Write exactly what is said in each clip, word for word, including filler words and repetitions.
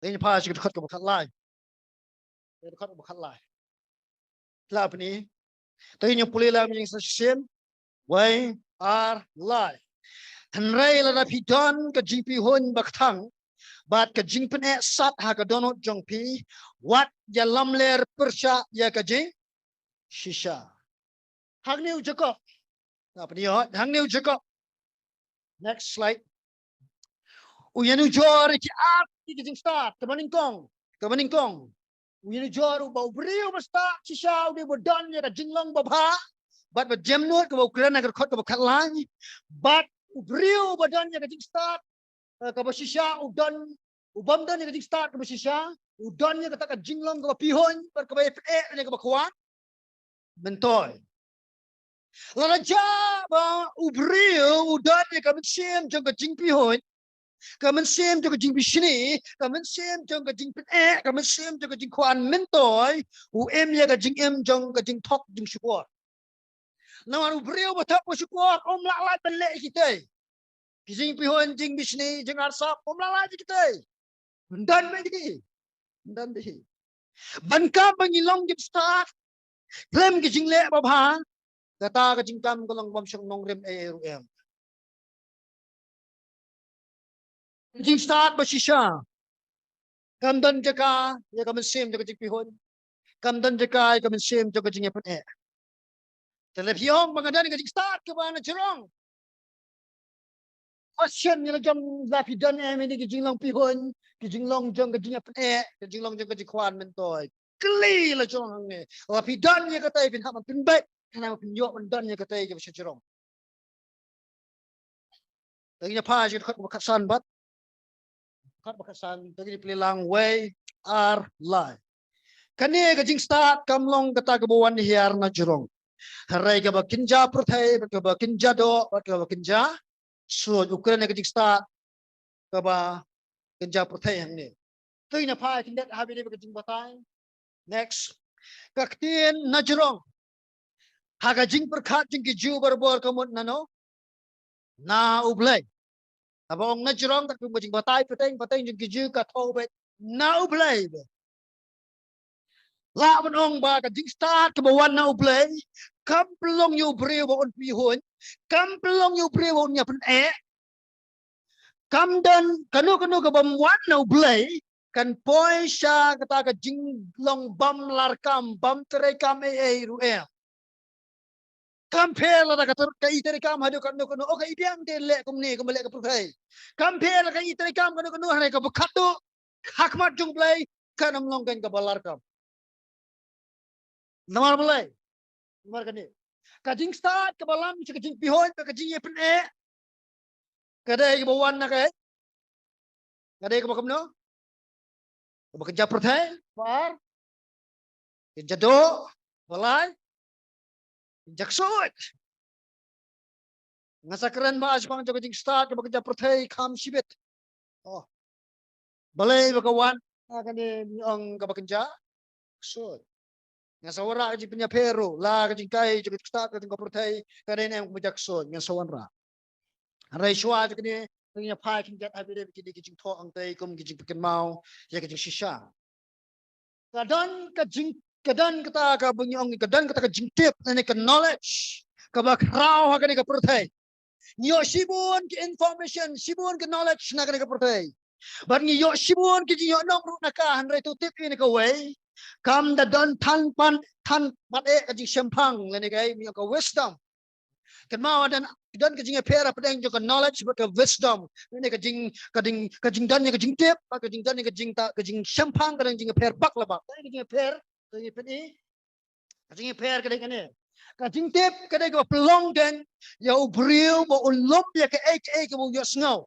Te ngin phai sha ka dkhot kaba khatlai. Ka dkhot kaba khatlai. Lah pyni. Te ngin pule lang ïa ka sa shisien. Wei, ar, lai. Hynrei lada phi don ka jingpihuiñ ba kthang bad ka jingpyneh sat ha ka dohnud jong phi, wat ïalamler pyrshah ïa ka jingshisha. Hangne u Jakob. Lah pyni, hangne u Jakob. Next slide. U ïanujor ïa ki ar tylli ki jingstad, kaba nyngkong, kaba nyngkong. U ïanujor u ba u briew ba stad shisha u dei ba don ïa ka jinglong babha bad ba jemnud, kaba u kren ha ka dkhot kaba khatlai. Bad u briew ba don ïa ka jingstad, eh, kaba shisha u don, u bym don ïa ka jingstad kaba shisha, u don ïa kata ka jinglong kaba pihuiñ bad kaba ïapyneh ïa kaba khwan myntoi. Lada jia ba u briew u don ïa ka mynsiem jong ka jingpihuiñ, ka mynsiem jong ka jingbishni, ka mynsiem jong ka jingpyneh, ka mynsiem jong ka jingkhwan myntoi, u im ïa ka jingim jong ka jingthok jingshukor. Namar u briew ba thok ba shukor um lah lait ban leh ïa kitei. Ki jingpihuiñ, jingbishni, jingarsap, um lah lait ïa kitei. Ym don beit hi. Ym don beit hi. Ban kam ba ngi long jingstad khlem ki jingleh babha, kata ka jingkam ka long bym shong nongrim ei ei ruh em. Jingstad ba shisha kam don jaka ïa ka mynsiem jong ka jingpihuiñ. Kam don jaka ïa ka mynsiem jong ka jingïapyneh. Te lada phi ong ba nga don ka jingstad kaba na jrong, question ïa la jong, lada phi don em ïa ki jinglong pihuiñ, ki jinglong jong ka jingïapyneh, ki jinglong jong ka jingkhwan myntoi. Kylli la jong hangne. Lada phi don ïa katei phin hap ban pynbeit, khnang ba phin ïoh ban don ïa katei kaba sha jrong. Te ngin ïa phai sha ka dkhot ba khatsan bad. Dkhot ba khatsan, te ngin ïa plie lang wei, ar, lai. Kane ka jingstad kam long kata kaba wan hiar na jrong. Hynrei kaba kynja pyrthei, bad kaba kynja doh, bad kaba kynja suit. U kren ïa ka jingstad kaba kynja pyrthei hangne. Te ngin ïa phai khyndiat ha kane ka jingbatai. Next. Ka ktien na jrong ha ka jingpyrkhat jong ki Jiw barabor ka mut nano? Na U Blei. Haba ong na jrong, katkum ka jingbatai pateng pateng jong ki Jiw ka thew beit na U Blei beit. Lah ban ong ba ka jingstad kaba wan na U Blei kam pynlong ïa u briew ba un pihuiñ, kam pynlong ïa u briew ba un ïapyneh. Kam don kano kano kabym wan na U Blei kan poi sha kata ka jinglong bym larkam, bym treikam ei ei ruh em. Kam pher lada ka ter-, ka i treikam haduh katno katno, o ka i biang te leh kumne, kumba leh ka pyrthei. Kam pher lada ka i treikam katno katno, hynrei kaba khatduh, ha khmat jong U Blei kan ym long kein kaba larkam. Namar balei? Namar kane. Ka jingstad kaba lam sha ka jingpihuiñ bad ka jingïapyneh ka dei kaba wan na kaei? Ka dei kaba kumno? Kaba kynja pyrthei, ba ar. Kynja doh, ba lai. Kynja ksuid. Nga sa kren ba shaphang jong ka jingstad kaba kynja pyrthei kham shibit. Oh. Balei ba ka wan ha kane, ngi ong kaba kynja ksuid. Ngan sa wanrah ka jingpynïapher ruh, la ka jingkai jong ka jingstad ka jong ka pyrthei ka dei ne em kaba kynja ksuid, ngan sa wanrah. Hynrei shuwa jong kane, ngin ïa phai khyndiat ha kine ki jingthoh hangtei kum ki jingpynkynmaw ïa ka jingshisha. Ka don ka jing, ka don kata kaba ngi ong, ka don kata ka jingtip, lane ka knowledge kaba khraw ha kane ka pyrthei. Ngi ïoh shibun ki information, shibun ki knowledge na kane ka pyrthei. Bad ngi ïoh shibun ki jingïohnong ruh na ka, hynrei to tip ïa kawei. Kam da don than pan, than pat eh ka jingshemphang, lane kaei ngi ong ka wisdom. Kynmaw, don, don ka jingïapher hapdeng jong ka knowledge bad ka wisdom. Kane ka jing, ka jing, ka jingdon ïa ka jingtip bad ka jingdon ïa ka jingta, ka jingshemphang, ka don jingïapher bak la bak. Ka jingïapher, ka jingïapher, ka jingïapher ka dei kane. Ka jingtip ka dei kaba pynlong kein ïa u briew ba un lum ïa kaei kaei kaba u ïohsngew.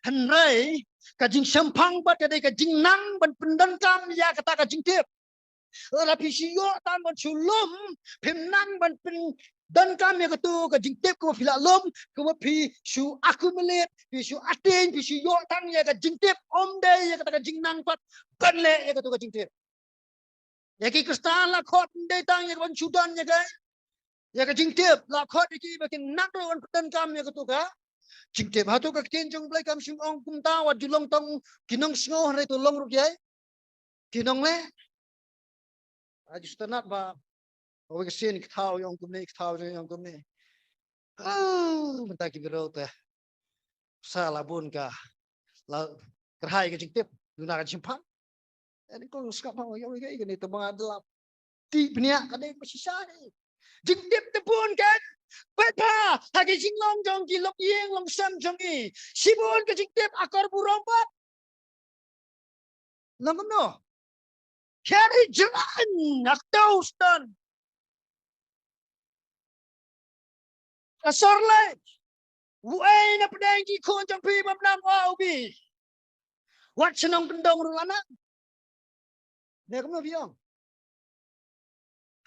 Hynrei ka jingshemphang pat ka dei ka jingnang ban pyndonkam ïa kata ka jingtip. Lada phi shu ïoh tang ban shu lum, phim nang ban pyndonkam ïa katu ka jingtip kaba phi la lum, kaba phi shu accumulate, phi shu attain, phi shu ïoh tang ïa ka jingtip, ym dei ïa kata ka jingnang pat ban leh ïa katu ka jingtip. Ïa ki Khristan la khot ym dei tang ïa ka ban shu don ïa ka, ïa ka jingtip, la khot ïa ki ba kin nang ruh ban pyndonkam ïa katu ka jingtip. Hato ka ktien jong U Blei kam shym ong kumta, wat ju long tang ki nongsngew, hynrei to long ruh ki ei, ki nongleh. Aju sngewtynnat ba kawei ka sien ki thaw ïong kumne, ki thaw ïong kumne. Ah, mynta ki briew te sa la bun ka, la kyrhai ka jingtip, duna ka jingpang. Ani kong skap ha ïong ka ïong ni te ba da la ti bniah ka dei ba shisha ni. Jingtip te bun kan. Peit bha ha ki jinglong jong ki longïing longsem jong ngi. Shibun ka jingtip akor burom bad. Nang kumno? Kheri jlan ak tau stan. Asor lai. Uei na pdeng ki khun jong phi bym nang wa ubi. Wat shnong kyndong ruh la nang. Ne kumno biang.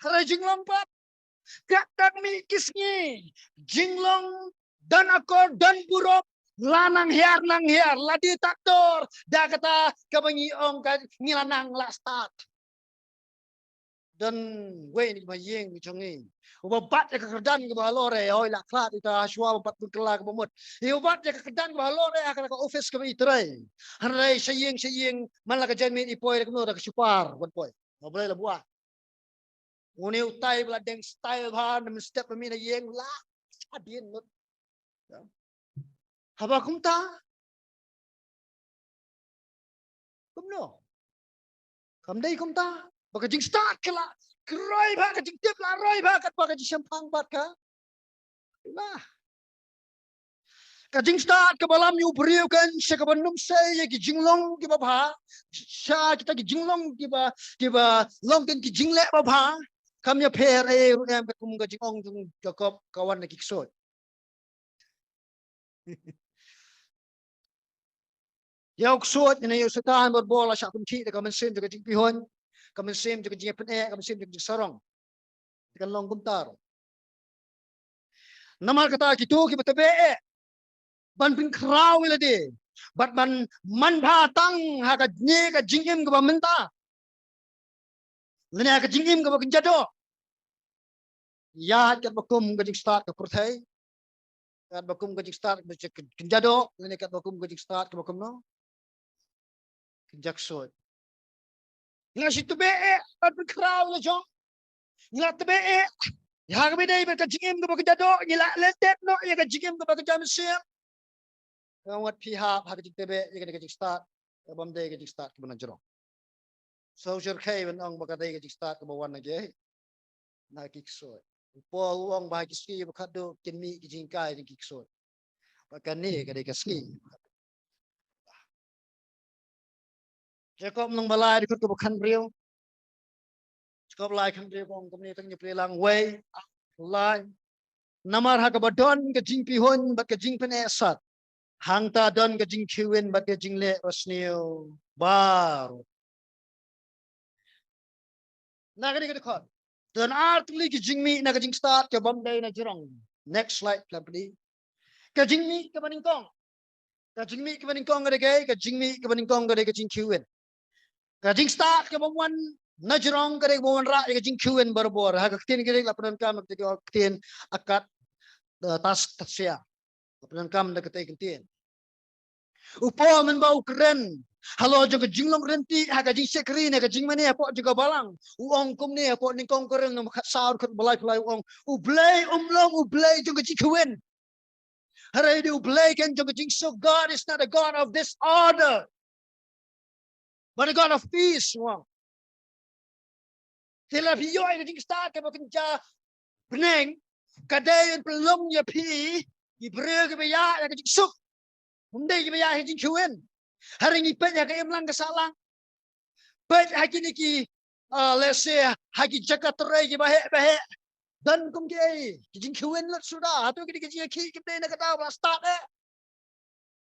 Hynrei jinglong pat. Kat kat mih ki sngi. Jinglong don akor, don burom. La nang hiar, nang hiar. La die tak dor. Da kata kaba ngi ong ka ngi la nang la start. Don wei na ki ba ïing jong ngi. Uba bat ïa ka kyrdan kaba halor eh, hoi la khlad ita shuwa ba bat pynkylla kaba mut. Ïa uba bat ïa ka kyrdan kaba halor eh, ha ka office kaba i trei. Hynrei sha ïing, sha ïing, man la ka janmiet i poi da kumno da ka shupar, wan poi. Nga Blei la buaid. Une utai ba la deng style bha, na mynstep ba mih na ïing, la hadien mut. Haba kumta. Kumno? Kam dei kumta. Ba ka jingstad ka la roi bha, ka jingtip la roi bha, katba ka jingshemphang bad ka. Lah. Ka jingstad kaba lam ïa u briew kan sha kaba nym sei ïa ki jinglong kiba bha. Sha kita ki jinglong kiba, kiba long kan ki jingleh ba bha. Kam ïapher ei ruh em, kat kum ka jingong jong Jakob ka wan na ki ksuid. Ïa u ksuid ne ïa u Soitan bad bor la shah pynkhih da ka mynsiem jong ka jingpyrshah, ka mynsiem jong ka jingpyneh, ka mynsiem jong ka jingsarong. Kan long kumta ruh. Namar kata kito kiba tbeh eh ban pynkhraw ïa lade bad ban manbha tang ha kane ka jingim kaba mynta. Lane ka jingim kaba kynja doh. Ïa katba kum ka jingstad ka pyrthei. Katba kum ka jingstad kaba kynja doh. Lane katba kum ka jingstad kaba kumno. Kynja ksuid. Nga shu tbeh eh ban pynkhraw la jong. Nga tbeh eh. Ïa kaba dei bad ka jingim kaba kynja doh. Ngi la lyndet noh ïa ka jingim kaba kynja mynsiem. Nga wat phi hap ha ka jingtbeh ïa ka jingstad. Kaba ym dei ka jingstad kaba na jrong. So syrkhei ban ong ba ka dei ka jingstad kaba wan na ki, na ki ksuid. U Paul u ong ba ha ki sngi ba khadduh kin mih ki jinghikai jong ki ksuid. Ba kane ka dei ka sngi. Jakob lynnong ba lai dkhot kaba khathynriew. Jakob lai khathynriew ka ong kumne, tang ngi plie lang wei, lai. Namar ha kaba don ka jingpyrshah bad ka jingpyneh sat. Hangta don ka jingkhie win bad ka jingleh basniew baroh. Na kane ka dkhot. Don ar tylli ki jingmih na ka jingstad kaba ym dei na jrong. Next slide, khlem pdi. Ka jingmih kaba nyngkong. Ka jingmih kaba nyngkong ka dei kaei, ka jingmih kaba nyngkong ka dei ka jingkhie win. Ka jingstad kaba ym wan na jrong ka dei kaba wanrah ïa ka jingkhie win barabor. Ha ka ktien Grik la pyndonkam ka ktien akad, eh, tas, tasia. La pyndonkam da katei ka ktien. U Paul mynba u kren halor jong ka jinglong rynti ha ka jingshakri ne ka jingmane hapoh jong ka balang. U ong kumne hapoh nyngkong Korinth lynnong khatsaw dkhot ba laiphew lai u ong, U Blei um long U Blei jong ka jingkhie win. Hynrei dei U Blei kan jong ka jingsuk. God is not a God of disorder, but a God of peace. Wow. Te lada phi ïoh ïa ka jingstad kaba kynja bneng, ka dei ban pynlong ïa phi ki briew kiba ïaid ha ka jingsuk. Ym dei kiba ïaid ha ka jingkhie win. Hynrei ngi peit ha ka imlang ka sahlang. Peit ha kine ki, ah, let's say, ha ki jaka trei kiba heh ba heh. Don kum kiei ki jingkhie win lut suda. Hato kine ki jingkhie kim dei na kata ba la stad eh.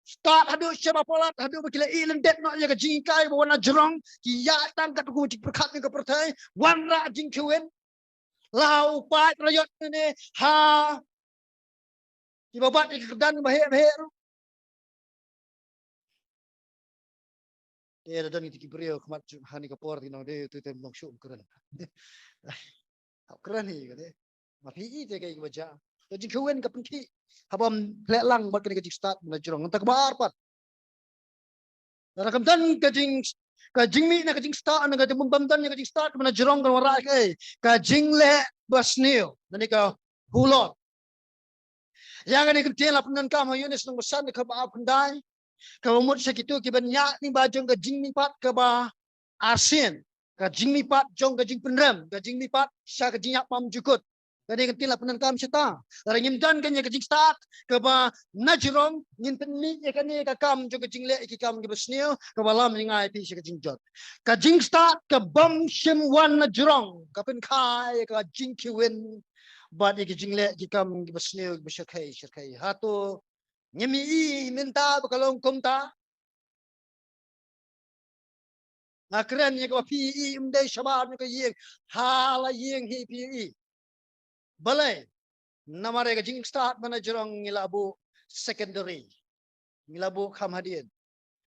Stad haduh sha ba palat, haduh ba ki la ïeh lyndet noh ïa ka jinghikai ba wan na jrong, ki ïaid tang katkum ka jingpyrkhat jong ka pyrthei, wanrah jingkhie win. La ha u paid raiot ne ha kiba bat ïa ka kyrdan ba heh ba heh ruh. Te da don kita ki briew khmat ju ha kane ka por ki nong, dei tu te nong shu kren. Hap kren hi ka dei. Ma phi i te kaei kaba jia. Ka jingkhawin ka pynkhih haba ym leh lang bad kane ka jingstad ba na jrong. Nangta kaba ar pat, lada kam don ka jing, ka jingmih na ka jingstad, na ka jingbym don na ka jingstad ba na jrong, kan wanrah ïa kaei? Ka jingleh basniew, lane ka hulot. Ïa kane ka ktien la pyndonkam ha Ïoannis lynnong ba san, dkhot ba arphew khyndai, kaba mut sha kito kiba ñiah lyngba jong ka jingmihpat kaba arsien, ka jingmihpat jong ka jingpynrem, ka jingmihpat sha ka jingïap bymjukut. Kane ka ktien la pyndonkam shata. Lada ngim don kane ka jingstad kaba na jrong, ngin pynmih ïa kane ka kam jong ka jingleh ïa ki kam kiba sniew, kaba lam ïa nga ïa phi sha ka jingjot. Ka jingstad kabym shym wan na jrong ka pynkha ïa ka jingkhawin bad ïa ka jingleh ïa ki kam kiba sniew, kiba shyrkhei shyrkhei. Hato ngim ïohi mynta ba ka long kumta? Nga kren ïa kaba phi ïohi, ym dei shabar ïa ka ïing, ha la ïing hi phi ïohi. Balei? Namar ïa ka jingstad ba na jrong ngi la buh secondary, ngi la buh kham hadien.